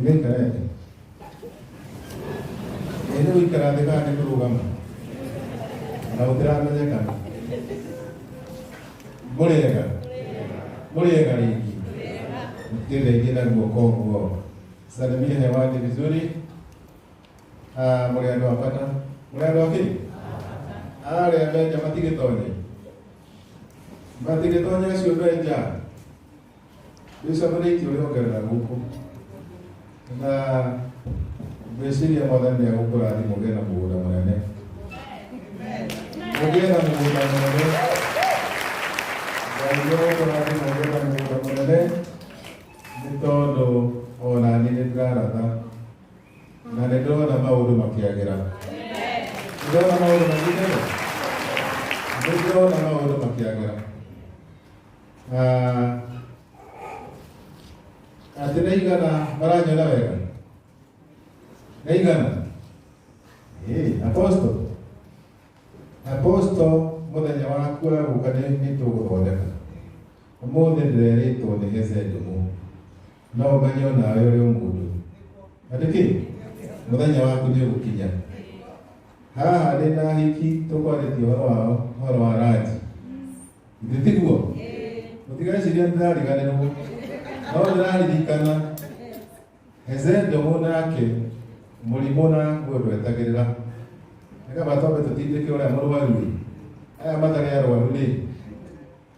Nĩgaikarete ĩ nĩ gũikara thĩ kana nĩ kũrũgama na gũtiramenyekana mũrĩega mũrĩega rĩngĩ mũkĩndeithie na guoko ũguo salimia hewani vizuri. Ah, mũrĩ andũ a bata, mũrĩ andũ a kĩ arĩa menja matigĩtonye matigĩtonye acio menja wĩcamanĩtie ũrĩa ongerera gũkũ na ngwĩciria mwathani nĩ agũkũrathima ũgĩe na mũgũnda mũnene, ũgĩe na mũgũnda mũnene. Ngai nĩ agũkũrathima ũgĩe na mũgũnda mũnene nĩ tondũ ona niĩ nĩ ndĩraratha na nĩ ndĩrona maũndũ makĩagĩra, nĩ ndĩrona maũndũ makĩagĩra, nĩ ndĩrona maũndũ makĩagĩra. Ah, atĩ nĩ igana maranyona wega nĩ igana. Ĩ, apostle apostle mũthenya waku wa gũka nĩ nĩ tũgũthondeka ũmũthĩ ndĩrerĩtwo nĩ hece ndũmũ no ũmenye onawe ũrĩ o mũndũ atĩ kĩ mũthenya waku nĩ ũgũkinya haha ndĩ na hiki tũkwarĩtie ũhoro wao ũhoro wa ranji. Githĩ tiguo? Mũtigecirie nĩndĩrariganĩrwo. No ndĩraririkana Heze Njogu nake mũrimũ na nguo ndwetagĩrĩra. Nĩ kaba twambe tũtindĩke ũrĩa mũrwaru ĩ. Aya matarĩ arwaru rĩ,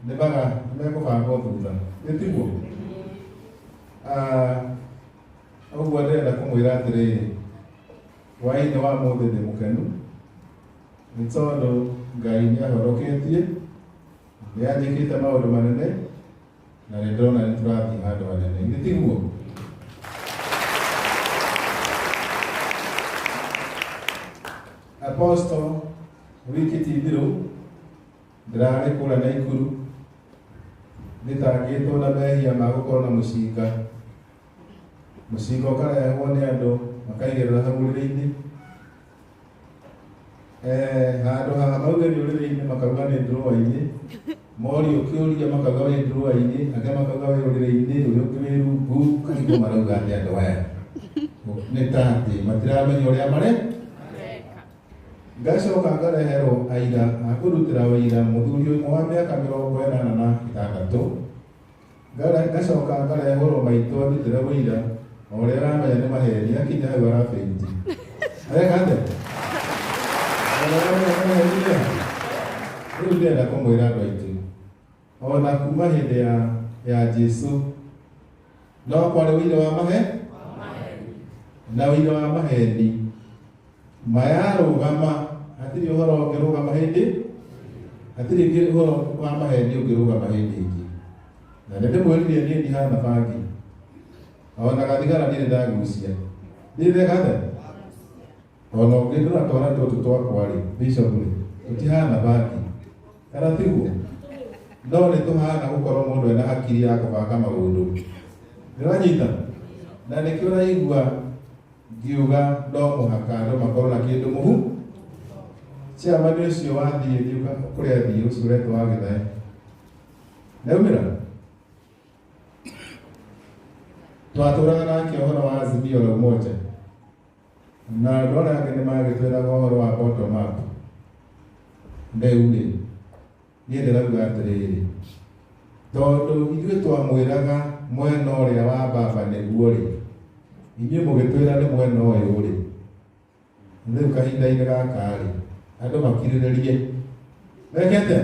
nĩ maga nĩmekũbangwo thutha. Githĩ tiguo? Ah, ũguo ndĩrenda kũmwĩra atĩrĩrĩ, hwaĩ-inĩ wa mũthĩ ndĩ mũkenu nĩ tondũ Ngai nĩ ahonoketie, nĩ anjĩkĩte maũndũ manene na nĩ ndĩrona nĩ tũrathiĩ handũ hanene. Githĩ tiguo? Apostle wiki ti thiru ndĩrarĩ kũrĩa Naikuru thitangĩtwo na mehia ma gũkorwo na mũcinga. Mũcinga ũkarehwo nĩ andũ makaigĩrĩra hau ũrĩrĩ-inĩ. Eh, handũ ha mauge nĩ ũrĩrĩ-inĩ makauga nĩ ndũrũa-inĩ, morio kĩũria makauga wĩ ndũrũa-inĩ, angĩ makauga wĩ ũrĩrĩ-inĩ, ũrĩa ũngĩ wĩ rungu, ũkaigua marauga atĩ andũ aya nĩ ta atĩ matiramenya ũrĩa mare. Ngacoka ngareherwo aira a kũrutĩra ũira mũthuri ũmwe wa mĩaka 86. Ngacoka ngarehũrwo maitũ andutĩre ũira o ũrĩa aramenya nĩ maheni akinya hau arabĩnti. Areka atĩa? O ũrĩa aramenya nĩ maheni rĩ, rĩu ndĩrenda kũmwĩra andũ aitũ, ona kuma hĩndĩ ya Jesu no kwarĩ ũira wa mahe na ũira wa maheni mayarũgama, hatirĩ ũhoro ũngĩrũgama hĩndĩ, hatirĩ ũhoro wa maheni ũngĩrũgama hĩndĩ ĩngĩ. Na nĩ ndĩmwĩrire niĩ ndihana bangi, ona gathigara ndirĩ ndagucia, ndirĩ ndeka atĩa, ona ũngĩndora twana tũtũ twakwa rĩ, bishop rĩ, tũtihana bangi, kana tiguo? No nĩ tũhana gũkorwo mũndũ ena hakiri ya kũbanga maũndũ, nĩũranyita? Na nĩkĩo ũraigua ngiuga no mũhaka andũ makorwo na kĩndũ mũhu. Chairman ũcio wathiĩ thiĩ kũrĩa thiĩ ũcio ũretwo wa gĩthae nĩaumĩra twatũraga nake ũhoro wa Azimio la Umoja na andũ arĩa angĩ nĩ magĩtwĩraga ũhoro wa bottom up. Rĩu rĩ, niĩ ndĩrauga atĩrĩrĩ, tondũ ithuĩ twamwĩraga mwena ũrĩa wa baba nĩguo rĩ, inyuĩ mũgĩtwĩra nĩ mwena ũyũ rĩ, rĩu kahinda-inĩ gaka rĩ, andũ makirĩrĩrie meke atĩa?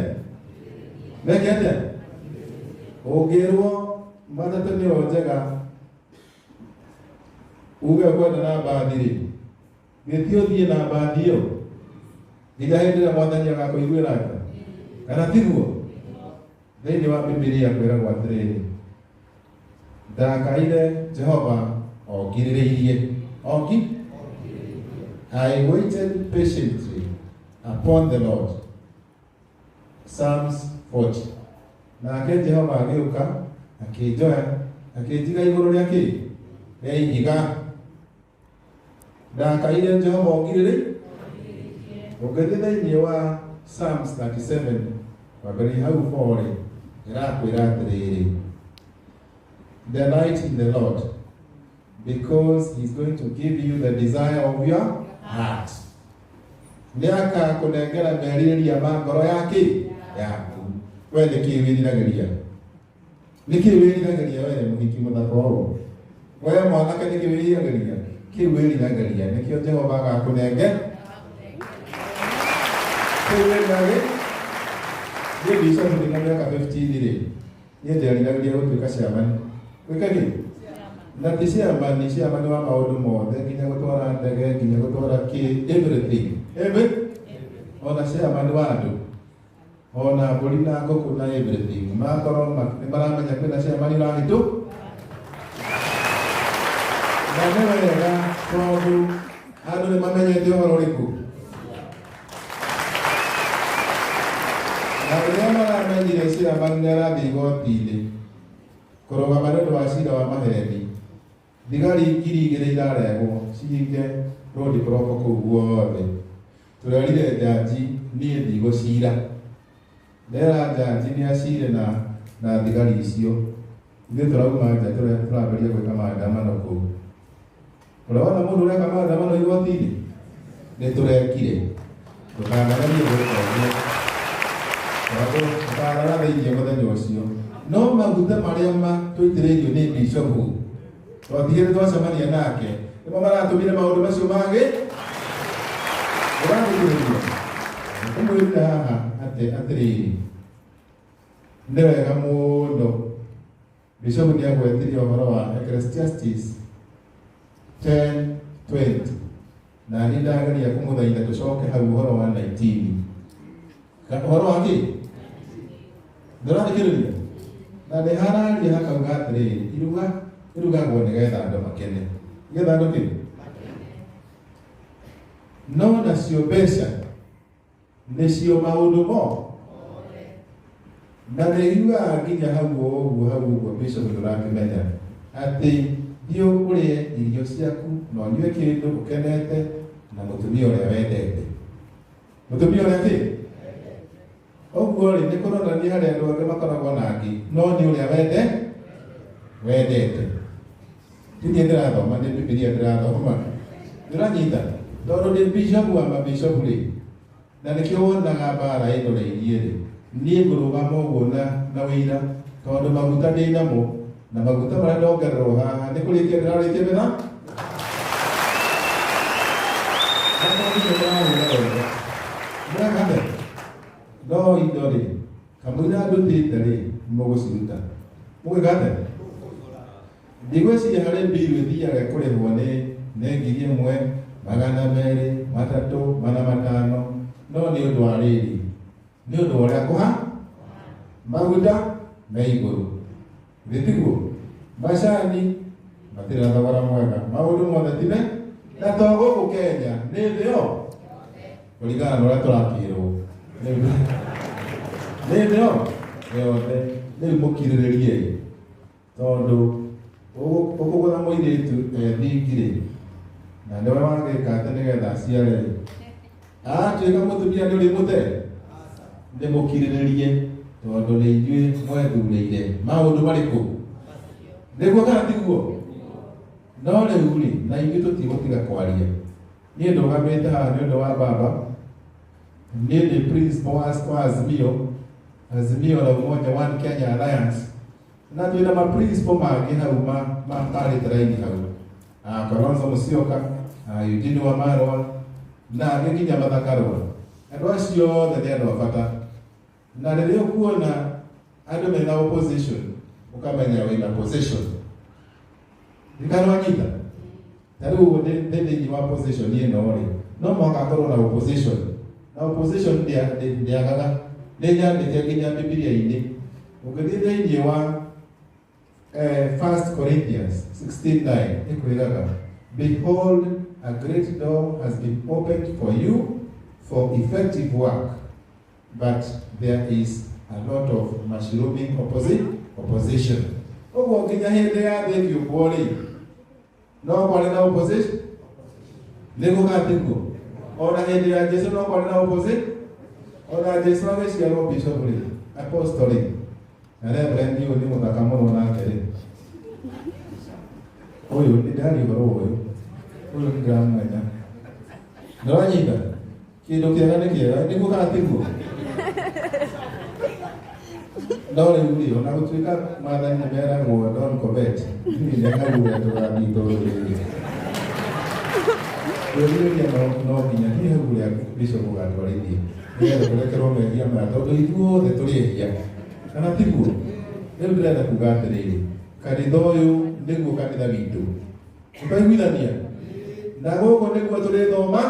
Meke atĩa? Ũngĩrwo matatũ nĩyo njega. Uge ũkwenda na mbathi rĩ, gĩthiĩ ũthiĩ na mbathi ĩyo nginya hĩndĩ ĩrĩa mwathani agakũiguĩra tha, kana tiguo? Thĩinĩ wa Bibilia kwĩragwo atĩrĩrĩ, ndakaire Jehova o ngirĩrĩirie o ngi I waited patiently upon the Lord. Psalms 40. Nake Jehova agĩũka akĩnjoya akĩnjiga igũrũ rĩa kĩ rĩa ihiga. Ndakaire Jehova ũngirĩrĩ. Ũngĩthiĩ thĩinĩ wa Psalms 37 kwambĩrĩria hau 4 rĩ, ĩrakwĩra atĩrĩrĩ, delight in the Lord because he's going to give you the desire of your heart. Nĩ akakũnengera merirĩria ma ngoro yake yaku. We nĩ kĩĩ wĩriragĩria? Nĩ kĩĩ wĩriragĩria we mũhiki mũthaka ũũ? We mwanake nĩ kĩĩ wĩriragĩria? Kĩu wĩriragĩria nĩkĩo Jehova agakũnenge. Kĩu wĩriragĩria. Niĩ bishop ndĩ na mĩaka 15 rĩ, niĩ nderiragĩria gũtuĩka chairman. Gwĩka kĩ? Na ti chairman, chairman wa maũndũ mothe, nginya gũtwara ndege, nginya gũtwara kĩ, everything. Every? Ona chairman wa andũ. Ona mbũri na ngũkũ na everything. Makorwo nĩ maramenya kwĩna chairman ũrahĩtũ. Na nĩ wega tondũ andũ nĩ mamenyete ũhoro ũrĩkũ. Na rĩrĩa maramenyire chairman nĩ arathiĩ igoti-inĩ kũrũgama nĩ ũndũ wa cira wa maheni, thigari 2000 irarehwo cihinge road block kũu guothe. Tũrerire njanji niĩ ndigũcira. Ndera njanji nĩ acire na thigari icio. Ithuĩ tũrauma nja tũrambĩrĩria gwĩka maandamano kũu. Ũrona mũndũ ũreka maandamano igoti-inĩ? Nĩ tũrekire. Ndũkanagerie gwĩka ũguo. Tondũ ũkarara thĩinĩ mũthenya ũcio. No maguta marĩa tũitĩrĩirio nĩ bishopu, twatigire twacemania nake, nĩmo maratũmire maũndũ macio mangĩ. Ũrathikĩrĩria? Ndĩmwĩrire haha atĩrĩrĩ, nĩ wega mũno bishopu nĩ agwetirie ũhoro wa Ecclesiastes 10:20, na niĩ ndageria kũmũthaitha tũcoke hau ũhoro wa 19. Ũhoro wa kĩ? Ndũrathikĩrĩria? Na nĩ hararia hakauga atĩrĩrĩ, iruga irugagwo nĩgetha andũ makene. Nĩgetha andũ kĩ? No nacio mbeca nĩcio maũndũ mo. Na nĩ irugaga nginya hau ũguo, hau ũguo bishop ndũrakĩmenya atĩ thiĩ ũrĩe irio ciaku na ũnyue kĩndũ ũkenete na mũtumia ũrĩa wendete. Mũtumia ũrĩa kĩ? Ũguo rĩ, nĩ kũronania harĩ andũ angĩ makoragwo na angĩ, no nĩ ũrĩa wendete. Ti niĩ ndĩrathoma, nĩ Bibilia ndĩrathoma. Ndĩranyita? Tondũ ndĩ bishop wa mabishop rĩ, na nĩkĩo wonaga mbara ĩndoreirie rĩ, niĩ ngũrũgama ũguo na wĩira, tondũ maguta ndĩ namo, na maguta marĩa ndongererwo haha, nĩ kũrĩkia ndĩrarĩkia mĩtha? Na tondũ nĩ ndĩrahũra wega. Mũreka atĩa? No indo rĩ, kamũira ndutĩte rĩ, mũgũciruta. Mũgwĩka atĩa? Ndigwĩciria harĩ mbiru ĩthiaga ĩkũrĩhwo nĩ 1000, 200, 300, 500, no nĩ ũndũ wa rĩrĩ, nĩ ũndũ wa ũrĩa kũha maguta me igũrũ. Githĩ tiguo? Macani matirĩ na thogora mwega, maũndũ mothe ti me na to gũkũ Kenya, nĩ thĩ yo kũringana na ũrĩa tũrakĩrwo. Nĩ thĩ yo yothe. Rĩu mũkirĩrĩriei, tondũ ũkũgũra mũirĩtu ethingi rĩ, na nĩwe wagĩka atĩ nĩgetha aciare rĩ, atuĩka mũtumia nĩ ũrĩmũte? Nĩ mũkirĩrĩrie, tondũ nĩ inyuĩ mwethurĩire maũndũ marĩkũ? Nĩguo kana tiguo? No rĩu rĩ, na ithuĩ tũtigũtiga kwaria. Niĩ ndũgamĩte haha nĩ ũndũ wa baba. Niĩ ndĩ principal wa Azimio, Azimio la Umoja One Kenya Alliance. Na twĩna ma principal mangĩ hau marĩte raini hau. Kalonzo Musyoka, Eugene Wamalwa, na angĩ nginya Martha Karua. Andũ acio othe nĩ andũ a bata. Na rĩrĩa ũkuona andũ mena opposition, ũkamenya wĩna position. Ndikanwanyita. Ta rĩu ũguo ndĩ thĩinĩ wa position ĩno rĩ, no mũhaka ngorwo na opposition. Na opposition ndĩagaga, nĩ nyandĩke nginya Bibilia-inĩ. Ũngĩthiĩ thĩinĩ wa 1 Corinthians 16:9 ĩkwĩraga, "Behold, a great door has been opened for you for effective work, but there is a lot of mushrooming opposition." Ũguo nginya hĩndĩ ya thĩ ĩkĩũmbwo rĩ, no kwarĩ na opposition, nĩguo kana tiguo? Ona hĩndĩ ya Jesu no kwarĩ na opposition. Ona Jesu agĩciarwo, bishop rĩ, apostle rĩ, na reverend ũyũ nĩ mũthaka mũno nake rĩ, ũyũ nĩ ndari ũhoro ũyũ, ũyũ nĩ ndĩramũmenya. Nĩwanyita kĩndũ kĩega nĩ kĩega, nĩguo kana tiguo? No rĩu rĩ, ona gũtuĩka maathani nĩ meragwo don't covet, niĩ nĩ hau ũrĩa tũgathiĩ, tondũ rĩrĩ kwĩrirĩria no nginya niĩ hau ũrĩa bishop ũgatwarithie nĩgetha tũrekerwo mehia maya, tondũ ithuothe tũrĩ ehia, kana tiguo? Rĩu ndĩrenda kuga atĩrĩrĩ, kanitha ũyũ nĩguo kanitha witũ, tũkaiguithania na gũkũ nĩguo tũrĩthoma.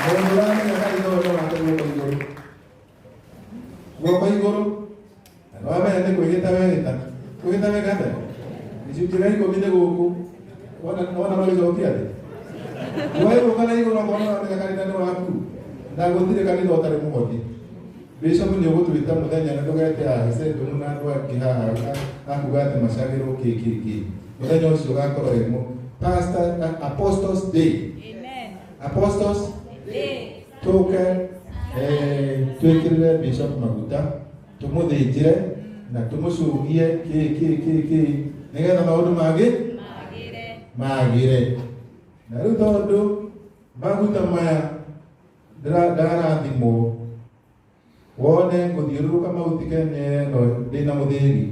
Mũndũ ũramenya kanitha ũyũ no ake guoko igũrũ, guoko igũrũ. Na wamenya nĩ kwĩhĩta wehĩta, kwĩhĩta weka atĩa? Gĩcunjĩ gĩa 10 nĩ gũkũ wona wona magĩcokia atĩ waigũka na igũrũ okorwo nĩũramenya kanitha nĩ waku, na gũtirĩ kanitha ũtarĩ mũhothi. Bishop nĩ ũgũtwĩta mũthenya na ndũgete haha Sendũmu na andũ angĩ haha akuga atĩ macagĩrwo kĩ kĩ kĩ. Mũthenya ũcio ũgakorwo wĩ pastor Apostles Day. Amen. Apostles Day. Tũke twĩkĩrĩre bishop maguta, tũmũthĩnjĩre na tũmũcũgie kĩ kĩ kĩ kĩ nĩgetha maũndũ mangĩ Magire. Magĩre. Na rĩu tondũ maguta maya ndarathimwo wone ngũthiũrũrũka Mount Kenya ĩno ndĩna mũthĩgi,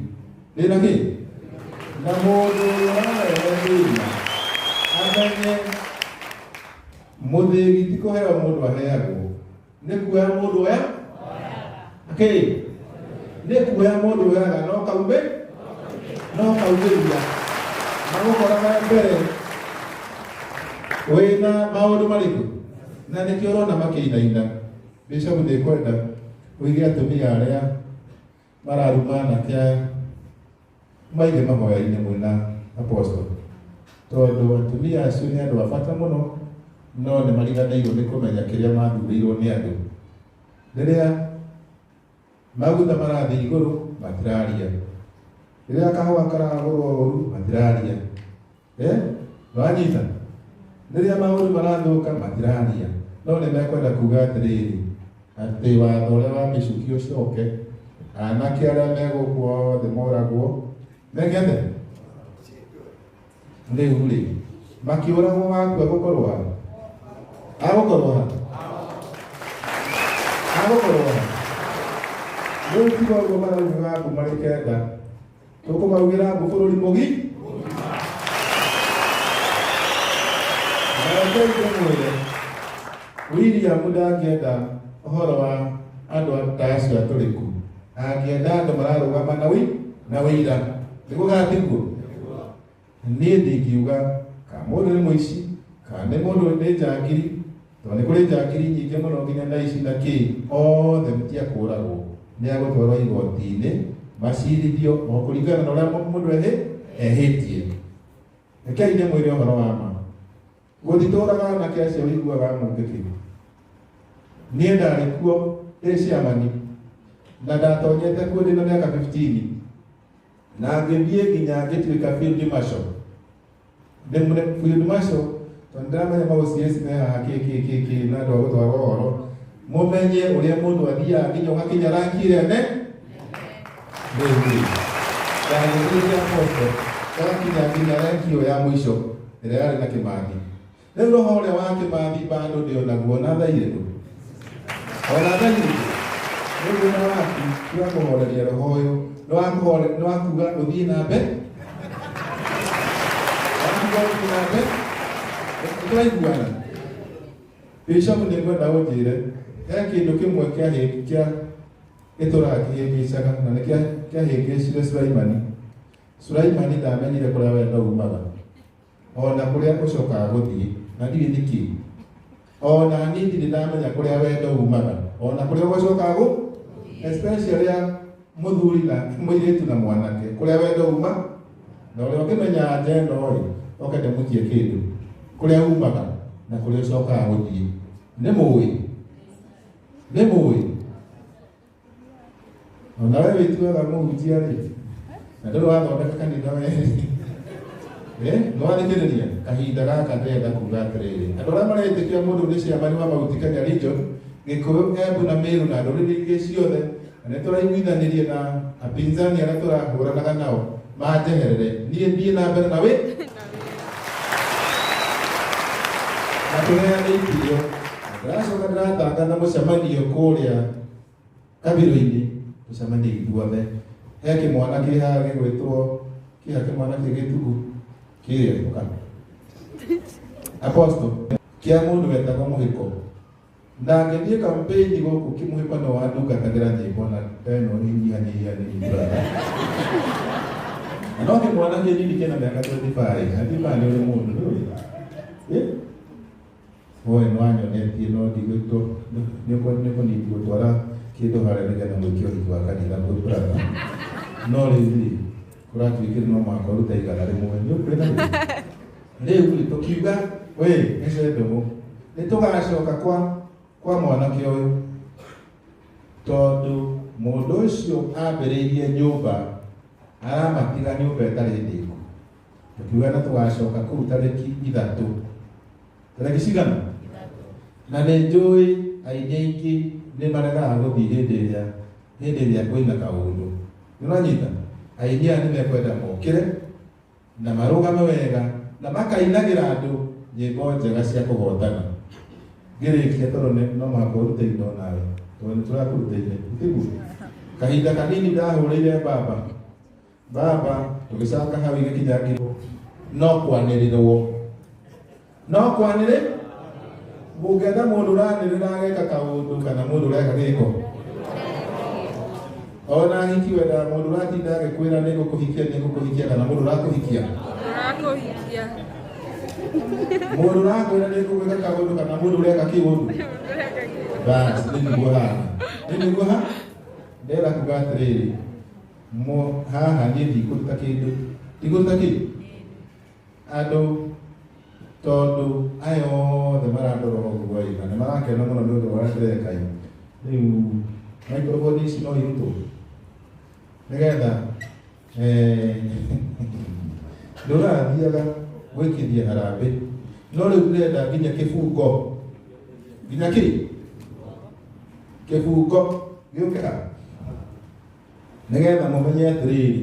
ndĩna kĩ, na mũndũ ũrĩa ũrarehe thĩna amenye mũthĩgi ti kũheo mũndũ aheagwo, nĩ kuoya mũndũ oya kĩ, nĩ kuoya mũndũ oyaga, no kaume no kaumĩria magũkoraga mbere wĩna maũndũ marĩkũ, na nĩkĩo ũrona makĩinaina. Bishop, ndĩkwenda ũige atumia arĩa mararuma anake aya, maige mahoya-inĩ mwĩna apostle, tondũ atumia acio nĩ andũ a bata mũno, no nĩ mariganĩirwo nĩ kũmenya kĩrĩa mathurĩirwo nĩ andũ. Rĩrĩa maguta marathiĩ igũrũ matiraria, rĩrĩa kahũa karagũrwo ũru matiraria, eh wanyita, rĩrĩa maũndũ marathũka matiraria, no nĩ mekwenda kuga atĩrĩrĩ, atĩ watho ũrĩa wa mĩcuki ũcoke, anake arĩa me gũkũ othe moragwo meke atĩa? Rĩu rĩ, makĩũragwo wakua gũkorwo ha? Agũkorwo ha? Agũkorwo ha? Rĩu tiga ũguo maraugaga mbu marĩ 9, tũkũmaugĩra mbu bũrũri mũgi. Na rekei ndĩmwĩre, William ndangĩenda ũhoro wa andũ ta acio atũrĩku, angĩenda andũ mararũgama na wĩira, nĩguo kana tiguo? Niĩ ndingiuga kana mũndũ nĩ mũici kana nĩ mũndũ nĩ njangiri, tondũ nĩ kũrĩ njangiri nyingĩ mũno nginya na ici na kĩ, othe ti akũragwo, nĩ agũtwarwo igoti-inĩ macirithio o kũringana na ũrĩa mũndũ ehĩtie. Rekei ndĩmwĩre ũhoro wa ma, gũtitũraga anake acio ũiguaga mũngĩkĩ. Niĩ ndarĩ kuo ndĩ ciamani na ndatonyete kuo ndĩ na mĩaka 15 na ngĩthiĩ nginya ngĩtuĩka field marshal. Ndĩ field marshal tondũ ndĩramenya ma OCS me haha kĩ kĩ kĩ kĩ na andũ a gũtwara ũhoro, mũmenye ũrĩa mũndũ athiaga nginya ũgakinya ranki ĩrĩa ne rĩu rĩ ndagĩthiĩte apostle ngakinya nginya ranki ĩyo ya mũico ĩrĩa yarĩ na Kĩmathi. Rĩu roho ũrĩa wa Kĩmathi bado ndĩ onaguo ona thaa irĩkũ, ona thaa irĩkũ. Rĩu wĩra waku ti wa kũhoreria roho ũyũ, nĩ wa kuga ũthiĩ na mbere, wa kuga ũthiĩ na mbere. Nĩtũraiguana? Bishop, nĩ ngwenda ũnjĩre he kĩndũ kĩmwe kĩa gĩtũraga kĩhĩngĩcaga na nĩ kĩahĩngĩcire Sulaimani. Sulaimani ndamenyire kũrĩa wendo umaga ona kũrĩa ũcokaga gũthiĩ na ndiũĩ nĩkĩ ona niĩ ndirĩ ndamenya kũrĩa wendo umaga ona kũrĩa ũgũcokaga gũ especially ya mũthuri na mũirĩtu na mwanake kũrĩa wendo uma na ũrĩa ũngĩmenya anja ĩno ĩ oke ndĩmũtie kĩndũ kũrĩa umaga na kũrĩa ũcokaga gũthiĩ nĩ mũĩ nĩ mũĩ ona we wĩtuaga mũhunjia rĩ na ndũrĩ wathondeka kanitha we nĩwathikĩrĩria kahinda gaka ndĩrenda kuga atĩrĩrĩ andũ arĩa maretĩkia mũndũ nĩ ciamani wa Mount Kenya region Gĩkũyũ Embu na Meru na ndũrĩrĩ ingĩ ciothe na nĩtũraiguithanĩrie na apinzani arĩa tũrahũranaga nao manjeherere niĩ thiĩ na mbere na wĩ na tũheane itĩo ndĩracoka ndĩratangatha mũcemanio kũrĩa kabiro-inĩ tũcemanie ithuothe he kĩmwana kĩ haha gĩgwĩtwo kĩha kĩmwana kĩ gĩtugu kĩrĩa ũka apostle kĩa mũndũ wetagwo Mũhĩko na ngĩthiĩ campaign gũkũ kĩmũhĩko no wandungatagĩra nyĩmbo na ndeno inyihanyihia nini brother na no kĩmwana kĩnini kĩna mĩaka 25 25 nĩ ũrĩ mũndũ ndũĩ we nĩwanyonetie no ndigwĩtwo nĩũkũnindi gũtwara kĩndũ harĩa nĩgetha mwĩke ũhiki wa kanitha brother no rĩu rĩ kũratuĩkire no mũhaka ũrute 100 nĩ ũkwĩna rĩu rĩ tũkiuga wĩ nĩcio ndũgũ nĩ tũgacoka kwa mwanake ũyũ tondũ mũndũ ũcio ambĩrĩirie nyũmba aramatiga nyũmba ĩtarĩ ndĩku tũkiuga na tũgacoka kũu tarĩki 3 tarĩki cigana na nĩ njũĩ aingĩ aingĩ nĩ maregaga gũthiĩ hĩndĩ ĩrĩa kwĩna kaũndũ nĩ ũranyita aini aya nĩ mekwenda mokĩre na marũgame wega na makainagĩra andũ nyĩmbo njega cia kũhotana ngĩrĩkia tondũ no mũhaka ũrute indo nawe tondũ nĩ tũrakũrutĩire tiguo kahinda kanini ndahũrĩire baba tũgĩcanga hau igĩkinya ngiri no kwanĩrĩrwo no kwanĩrĩ mũngĩenda mũndũ ũranĩrĩra ageka kaũndũ kana mũndũ ũreka gĩko ona hiki wendaga mũndũ ũratinda agĩkwĩra nĩngũkũhikia kana mũndũ ũrakũhikia mũndũ ũrakwĩra nĩngũgwĩka kaũndũ kana mũndũ ũreka kĩũndũ bas nĩ nĩguo haha nĩ nĩguo ha ndĩrenda kuga atĩrĩrĩ haha niĩ ndikũruta kĩndũ ndikũruta kĩ andũ tondũ aya othe marandora ũguo ĩ na nĩ marakena mũno nĩ ũndũ wa ũrĩa ndĩreka ĩ rĩu microphone ici no irutwo nĩgetha ndũrathiaga gwĩkithia harambĩ no rĩu ndĩrenda nginya kĩbungo nginya kĩ kĩbungo gĩũke haha nĩgetha mũmenye atĩrĩrĩ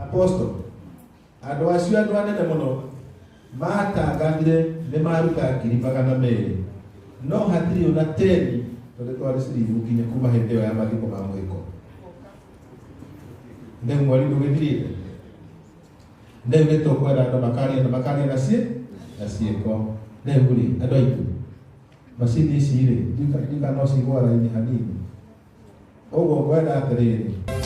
apostle andũ acio andũ anene mũno matangathire nĩ maruta 200,000 no hatirĩ ona 10 tondũ twarĩ ciringi nginya kuma hĩndĩ ĩyo ya mathiko ma Mũhĩko rĩu mweri ndũgĩthirĩte rĩu nĩ tũkwenda andũ makaria na makaria na ciĩko rĩu rĩ andũ aitũ macini ici rĩ ndika no cigũa raini hanini ũguo ngwenda atĩrĩrĩ